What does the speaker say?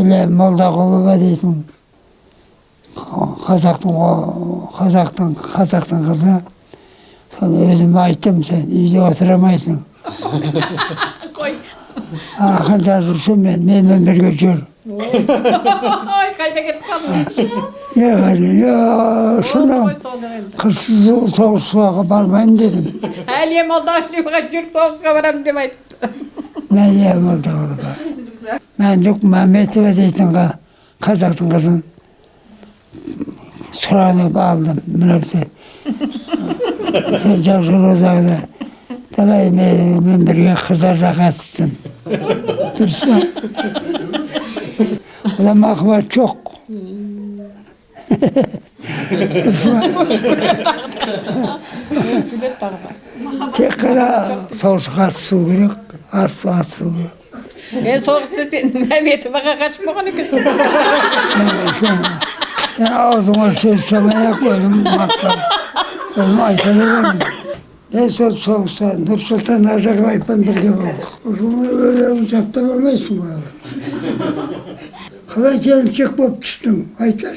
Әлия Молдағұлова дейтін қазақтың қызы. Соны өзім айттым, сен үйде отыра алмайсың. Қой. Ақын жазушы менімен бірге жүр. Ой, қайда кетіп қалдың? Не қайда, шыным. Ой, соны енді. Қызсыз соғысқа бармаймын дедім. Әлия Молдағұловаға жүр, соғысқа барамын деп айтты. Әлия Молдағұлова. Мәндік Мәметова дейтін қазақтың қызын сұранып алдым. Мынау сен жазушылар одағына давай менімен бірге қыздар да қатыссын. Дұрыс па? Одан махаббат жоқ. Дұрыс па? Тек қана соғысқа қатысу керек, атысу керек. Мен соғыста сен Мәметоваға ғашық болған екенсің. Сен аузыңа сөз салмай ақ өзім мақтан, өзім айта беремін. Мен сол соғыста Нұрсұлтан Назарбаевпен бірге болдық. Осыны өлең жаттап алмайсың ғой. Қалай келіншек болып түстің, айтшы.